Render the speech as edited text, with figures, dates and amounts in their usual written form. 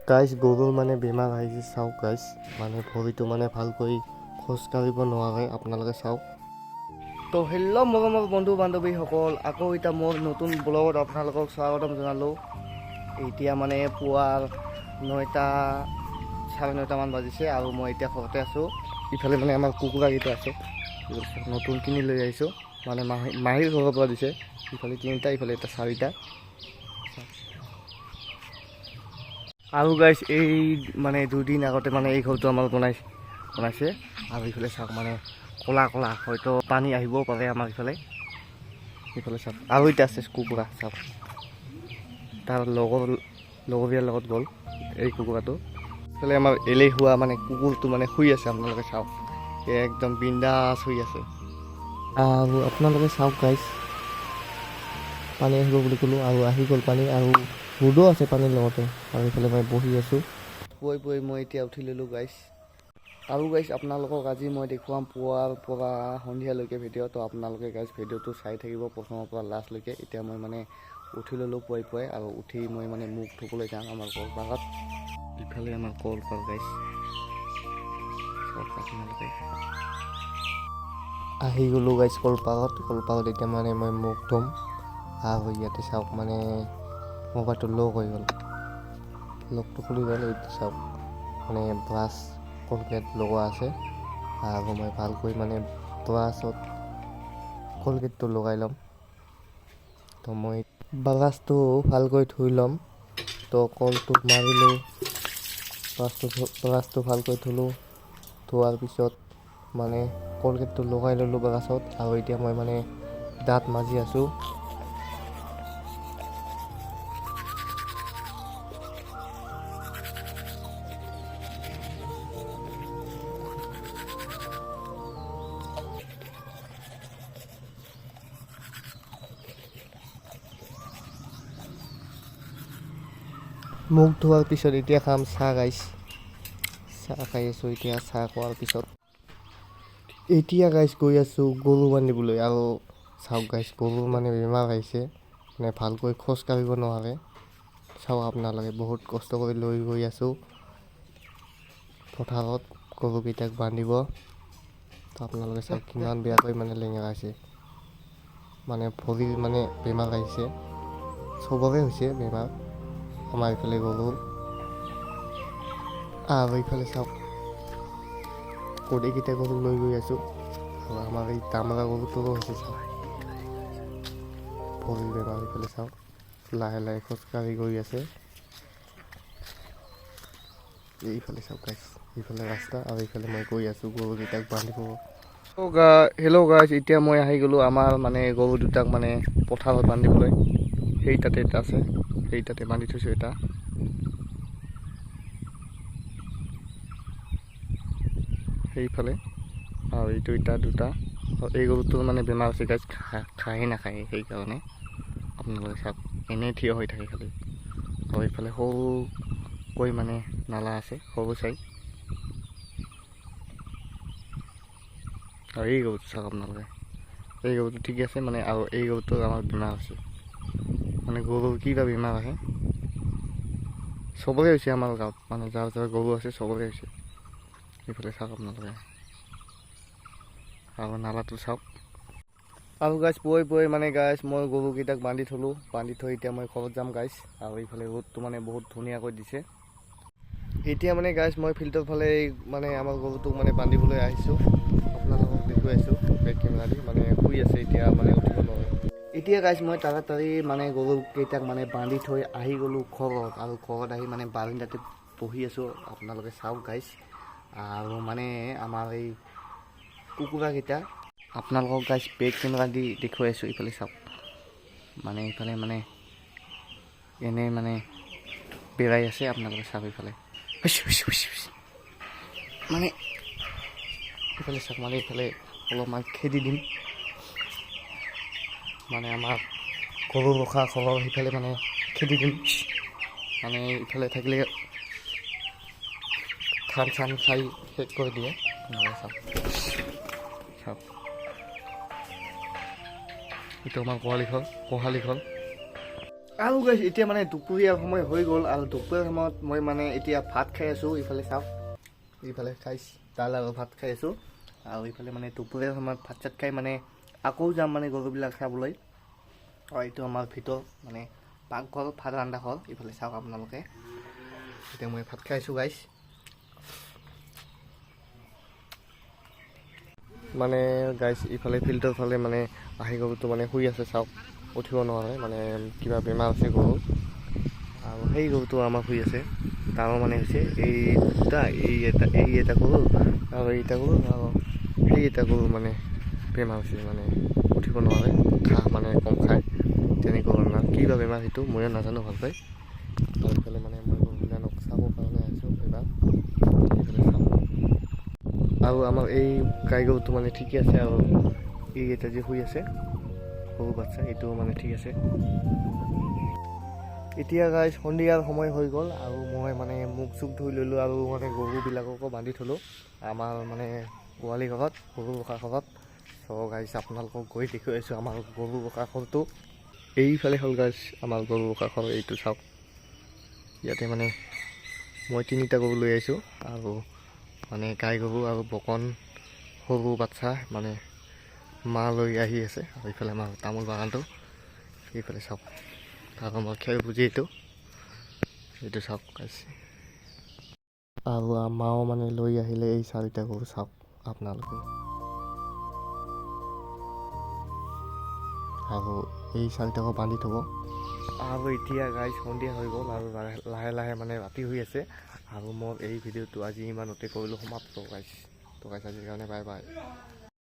গাইছ, গৰুৰ মানে বেমাৰ আহিছে, চাওক গাইছ। মানে ভৰিটো মানে ভালকৈ খোজকাঢ়িব নোৱাৰে, আপোনালোকে চাওক। তো হেল্ল' মৰমৰ বন্ধু বান্ধৱীসকল, আকৌ এতিয়া মোৰ নতুন ব্লগত আপোনালোকক স্বাগতম জনালোঁ। এতিয়া মানে পুৱাৰ 9টা 9:30মান বাজিছে আৰু মই এতিয়া ঘৰতে আছোঁ। ইফালে মানে আমাৰ কুকুৰাকেইটা আছে, নতুন কিনি লৈ আহিছোঁ, মানে মাহীৰ ঘৰৰ পৰা দিছে। ইফালে 3টা, ইফালে এটা 4টা। আৰু গাইছ, এই মানে দুদিন আগতে মানে এই ঘৰটো আমাৰ বনাইছে। আৰু ইফালে চাওক, মানে ক'লা ক'লা, হয়তো পানী আহিবও পাৰে আমাৰ ইফালে। ইফালে চাওক, আৰু এতিয়া আছে কুকুৰা, চাওক, তাৰ লগৰীয়াৰ লগত গ'ল এই কুকুৰাটো। ইফালে আমাৰ এলেহুৱা মানে কুকুৰটো মানে শুই আছে, আপোনালোকে চাওক, একদম বিন্দাছ শুই আছে। আৰু আপোনালোকে চাওক গাইছ, পানী আহিব বুলি ক'লোঁ আৰু আহি গ'ল পানী, আৰু ৰ'দো আছে পানীৰ লগতে। আৰু ইফালে মই বহি আছোঁ। পুৱাই পুৱাই মই এতিয়া উঠি ল'লোঁ গাইছ। আৰু গাইছ, আপোনালোকক আজি মই দেখুৱাম পুৱাৰ পৰা সন্ধিয়ালৈকে ভিডিঅ'। তো আপোনালোকে গাইছ ভিডিঅ'টো চাই থাকিব প্ৰথমৰ পৰা লাষ্টলৈকে। এতিয়া মই মানে উঠি ল'লোঁ পুৱাই পুৱাই, আৰু উঠি মই মানে মুখ ধুবলৈ যাম আমাৰ কলপাৰত। ইফালে আমাৰ কলপাৰ গাইছ, চাওক আপোনালোকে। আহি গ'লোঁ গাইছ কলপাৰত। কলপাৰত এতিয়া মানে মই মুখ ধুম। আৰু ইয়াতে চাওক, মানে মোবাইলটো লক হৈ গ'ল, লকটো খুলি গ'ল। এইটো চাওক, মানে ব্ৰাছ কলগেট লগোৱা আছে, আৰু মই ভালকৈ মানে ব্ৰাছত কলগেটটো লগাই ল'ম। তো মই ব্ৰাছটো ভালকৈ ধুই ল'ম। তো কলটো মাৰিলোঁ, ব্ৰাছটো ভালকৈ ধুলোঁ, ধোৱাৰ পিছত মানে কলগেটটো লগাই ল'লোঁ ব্ৰাছত। আৰু এতিয়া মই মানে দাঁত মাজি আছোঁ। মুখ ধোৱাৰ পিছত এতিয়া খাম চাহ গাইছ। চাহ খাই আছোঁ এতিয়া। চাহ খোৱাৰ পিছত এতিয়া গাইছ গৈ আছোঁ গৰু বান্ধিবলৈ। আৰু চাওক গাইছ, গৰুৰ মানে বেমাৰ আহিছে, মানে ভালকৈ খোজ কাঢ়িব নোৱাৰে। চাওক আপোনালোকে, বহুত কষ্ট কৰি লৈ গৈ আছোঁ পথাৰত গৰুকেইটাক বান্ধিব। তো আপোনালোকে চাওক, কিমান বেয়াকৈ মানে লেঙেৰাইছে, মানে ভৰিৰ মানে বেমাৰ আহিছে, চবৰে হৈছে বেমাৰ আমাৰ এইফালে গৰুৰ। আৰু এইফালে চাওক, গোটেইকেইটা গৰু লৈ গৈ আছোঁ। আৰু আমাৰ এই দামৰা গৰুটোৰো হৈছে, চাওক, ভৰিৰ বেমাৰ। এইফালে চাওক, লাহে লাহে খোজকাঢ়ি গৈ আছে। এইফালে চাওক গাইছ, এইফালে ৰাস্তা, আৰু এইফালে মই গৈ আছোঁ গৰুকেইটাক বান্ধিব। হেল্ল' গাইছ, এতিয়া মই আহি গ'লোঁ আমাৰ মানে গৰু দুটাক মানে পথাৰত বান্ধিবলৈ। সেই তাতে এটা আছে, সেই তাতে বান্ধি থৈছোঁ এটা। সেইফালে আৰু এইটো এটা দুটা। আৰু এই গৰুটোৰ মানে বেমাৰ হৈছে গাইছ, খায়ে নাখায়, সেইকাৰণে আপোনালোকে চাওক, এনেই থিয় হৈ থাকে খালি। আৰু এইফালে সৰুকৈ মানে নালা আছে, সৰু চাই। আৰু এই গৰুটো চাওক আপোনালোকে, এই গৰুটো ঠিকে আছে মানে। আৰু এই গৰুটোৰ আমাৰ বেমাৰ হৈছে, মানে গৰুৰ কিবা বেমাৰ আহে, চবৰে হৈছে আমাৰ গাঁৱত, মানে যাৰ যাৰ গৰু আছে চবৰে হৈছে। এইফালে চাওক আপোনালোকে, আৰু নালাটো চাওক। আৰু গাইছ, পুৱাই পুৱাই মানে গাইছ মই গৰুকেইটাক বান্ধি থ'লোঁ, বান্ধি থৈ এতিয়া মই ঘৰত যাম গাইছ। আৰু এইফালে ৰ'দটো মানে বহুত ধুনীয়াকৈ দিছে। এতিয়া মানে গাইছ মই ফিল্ডৰ ফালে মানে আমাৰ গৰুটোক মানে বান্ধিবলৈ আহিছোঁ, আপোনালোকক দেখুৱাই আছোঁ বেক কেমেৰা দি। মানে শুই আছে এতিয়া, মানে উঠিব নোৱাৰে। এতিয়া গাইছ মই তাড়াতাড়ি মানে গৰুকেইটাক মানে বান্ধি থৈ আহি গ'লোঁ ঘৰত। আৰু ঘৰত আহি মানে বাৰিন্দাতে বহি আছোঁ, আপোনালোকে চাওক গাইছ। আৰু মানে আমাৰ এই কুকুৰাকেইটা আপোনালোকক গাইছ বেক কেমেৰা দি দেখুৱাই আছোঁ। ইফালে চাওক, মানে ইফালে মানে এনেই মানে বেৰাই আছে, আপোনালোকে চাওক ইফালে। মানে ইফালে চাওক, মানে ইফালে অলপমান খেদি দিম, মানে আমাৰ গৰু ৰখা ঘৰৰ সিফালে মানে খেদি দিম। মানে ইফালে থাকিলে ধান চান খাই শেষ কৰি দিয়ে। আপোনালোকে চাওক, চাওক, এইটো আমাৰ গোহালি ঘৰ, গোহালি ঘৰ। আৰু গাইছ, এতিয়া মানে দুপৰীয়াৰ সময় হৈ গ'ল আৰু দুপৰীয়াৰ সময়ত মই মানে এতিয়া ভাত খাই আছোঁ। ইফালে চাওক, ইফালে খাইছ দাল আৰু ভাত খাই আছোঁ। আৰু ইফালে মানে দুপৰীয়াৰ সময়ত ভাত চাত খাই মানে আকৌ যাম মানে গৰুবিলাক চাবলৈ। আৰু এইটো আমাৰ ভিতৰ মানে পাকঘৰ, ভাত ৰন্ধা ঘৰ। ইফালে চাওক আপোনালোকে, এতিয়া মই ভাত খাই আছোঁ গাইছ। মানে গাইছ, ইফালে ফিল্ডৰ ফালে মানে আহি গৰুটো মানে শুই আছে, চাওক, উঠিব নোৱাৰে, মানে কিবা বেমাৰ আছে গৰুৰ। আৰু সেই গৰুটো আমাৰ শুই আছে, তাৰো মানে হৈছে এই দুটা, এই এটা, এই এটা গৰু আৰু এইটা গৰু আৰু সেই এটা গৰু মানে বেমাৰ হৈছে, মানে উঠিব নোৱাৰে, ঘাঁহ মানে কম খায়, তেনেকুৱা বেমাৰ। কি বা বেমাৰ সেইটো ময়ো নাজানো ভালকৈ। আৰু ইফালে মানে মই গৰুবিলাকক চাবৰ কাৰণে আহিছোঁ এইবাৰ, এইফালে চাওঁ। আৰু আমাৰ এই গাই গৰুটো মানে ঠিকে আছে, আৰু এই এটা যে শুই আছে সৰু বাচ্ছা, এইটো মানে ঠিক আছে। এতিয়া গাইছ, সন্ধিয়াৰ সময় হৈ গ'ল আৰু মই মানে মুখ চুখ ধুই ল'লোঁ আৰু মানে গৰুবিলাককো বান্ধি থ'লোঁ আমাৰ মানে গোহালি ঘৰত, গৰু ৰখা ঘৰত। চ' গাইছ, আপোনালোকক গৈ দেখুৱাইছোঁ আমাৰ গৰু ৰখা ঘৰটো। এইফালে হ'ল গাইছ আমাৰ গৰু ৰখা ঘৰ, এইটো চাওক। ইয়াতে মানে মই তিনিটা গৰু লৈ আহিছোঁ আৰু মানে গাই গৰু আৰু বকন সৰু বাচ্ছা মানে মা লৈ আহি আছে। আৰু এইফালে আমাৰ তামোল বাগানটো, এইফালে চাওক। আৰু আমাৰ খেৰ পুঁজি এইটো, এইটো চাওক গাইছ। আৰু মাও মানে লৈ আহিলে এই চাৰিটা গৰু, চাওক আপোনালোকে। আৰু এই চাৰিটাকো বান্ধি থ'ব। আৰু এতিয়া গাইছ, সন্ধিয়া হৈ গ'ল আৰু লাহে লাহে মানে ৰাতি হৈ আছে। আৰু মোৰ এই ভিডিঅ'টো আজি ইমানতে কৰিলোঁ সমাপ্ত গাইছ। তো গাইছ, আজিৰ কাৰণে বাই বাই।